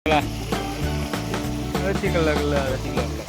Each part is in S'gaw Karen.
လၢ ထံကလၢာ်ကလၢာ်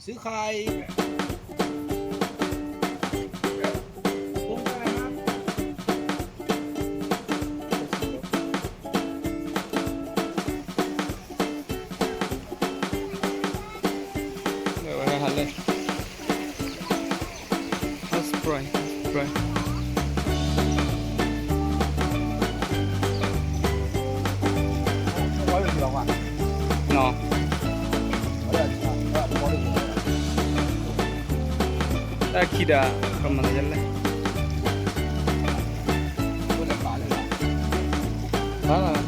စုခါအံၤ တၢ်ခံဒၣ် ကမၤလၢယလဲၣ် ဘၣ်လီၤ ထံဂၤ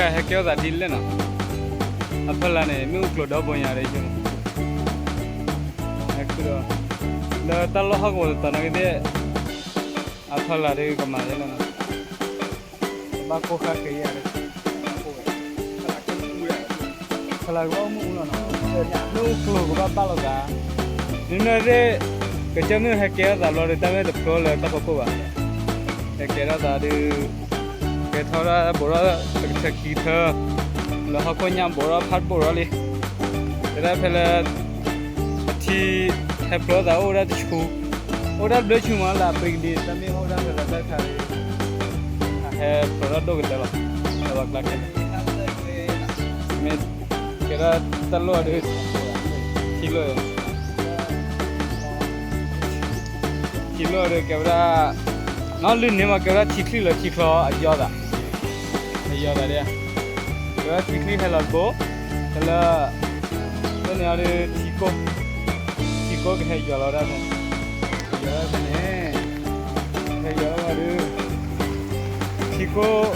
ဟဲကဲထီၣ်သးဒ်လဲၣ်နီၤ, အဖီလာ်န့ၣ် မ့ၣ်အူကျိၤဒီဘိညါဒီး ဟဲခုဒီး လၢတၢ်လီၢ်ဟီၣ်ကဝီၤတတီၤနာ်က့သ့ၣ် အဖီလာ်ဒီးကမၤဒ်လဲၣ်နီၤ, ကဘၣ်ကိၢ်ဃာ်က့ၤယၤဒီး ဖီလာ်ကဘၣ်အိၣ်မ့ၣ်အူလီၤနီၤ, မ့ၣ်အူကျိၤကဘၣ်ဘၣ်လိာ်သး, မ့မ့ၢ်သ့ၣ် ကစၢၢ်မ့ၣ်ဟဲကဲထီၣ်သးဘျီဒီး တၢ်မ့ၢ်တဖျိလၢတၢ်ဖီခိၣ်ဘၣ်, ဟဲကဲထီၣ်သးဒီး ကဲထီၣ်ဒၣ်ဘိးထီၣ်တကထၢခံကထၢ, လၢဟီၣ်ခိၣ်ညါဘိးထီၣ်ဖးဘိးထီၣ်လံ, ကဲဒၣ်ဖဲလၢ အထံဟဲဖျိသးအိၣ်ဝဲဒၣ်တဆူ, အိၣ်ဒၣ်တဘျုးဆူမးလၢအပှ့ၤကဒံး တၢ်မ့ၢ်အိၣ်ဒၣ်ဖဲလၢတၢ်ခါဒီး အဟဲဖျိထီၣ်ဒိၣ်ကတၢၢ်လီၤ, လၢပှၤကျါခဲလၢာ်, မ့ၢ်ကဲဒၣ်တၢ်လိၣ်ဒီး ထံလိၣ် ထံလိၣ်ဒီးကဲဝဲဒၣ် နီၢ်လုၢ်န့ၢ်မး ကဲဝဲဒၣ်ထံချံလၢထံချီအယီၤသး, အယီၤသးဒ်, ကဲဝဲဒၣ်ထံချံဟဲလီၤတဘိ, ဖဲလၢ ဖဲန့ၣ်အီၤဒီးထံကိၢ်, ထံကိၢ်ကဟဲယီၤလီၤဒၣ်ဖဲန့ၣ်, ယီၤလီၤဖဲန့ၣ်, ဟဲယီၤလီၤဒီး ထံကိၢ်,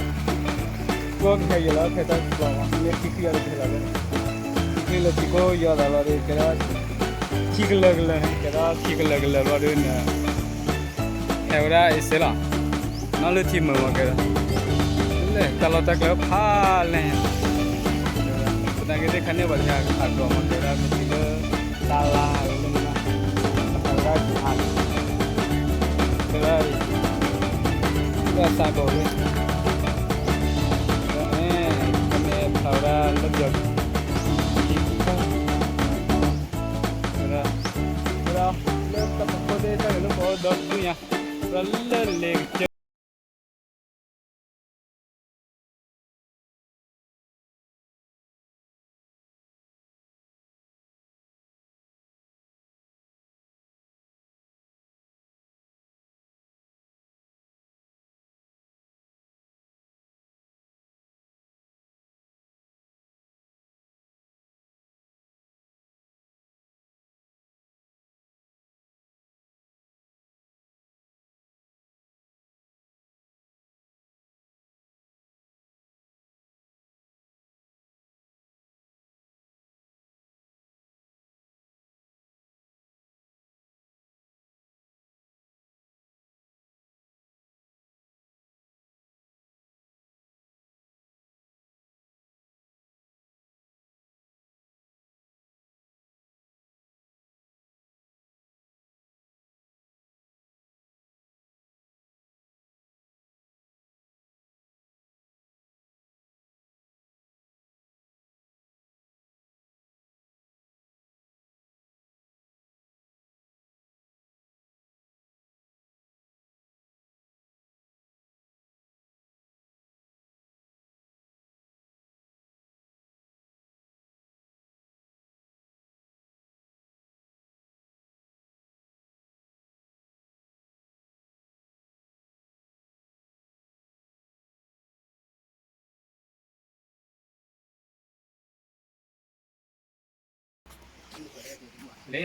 ကိၢ်ကဟဲယီၤလီၤဖဲတၢ်ကျီလီၤ, မ့ၢ်ထံချံအီၤဒီးကဟဲလီၤလၢ, ထံချံလၢထံကိၢ်ယီၤသးလီၤဒီး ကဲဒၣ်ထံကလၢာ်ကလၢာ်လီၤဒီးန့ၣ်, ဟဲဝဲဒၣ်အ့စ့လီၤ, နီၢ်လၢထံမုာ်မးကဲဒီး, လၢတၢ်လီၢ်တၢ်ကျဲဖးလဲၢ်, သနာ်က့သ့ၣ်ခါန့ၣ် ပှၤတခါအဒိးမးကဲဒီး မ့ၢ်တုၤလၢ တၢ်လါလၢမနုၤ, တၢ်လါက့ၤအါ, ကဲဒီး လၢအစးဘီၣ်လၢ ဖျါဝဲဒၣ်လၢပယီၤ, ဝဲဒၣ်, ဝဲဒၣ်လၢတၢ်ပခိၣ်သ့ၣ်တၢ်ဂဲၤလိာ်ကွဲဒီဒူၣ်ညါ, ဝဲဒၣ်လၢလ့ကစၢၢ်လ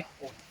့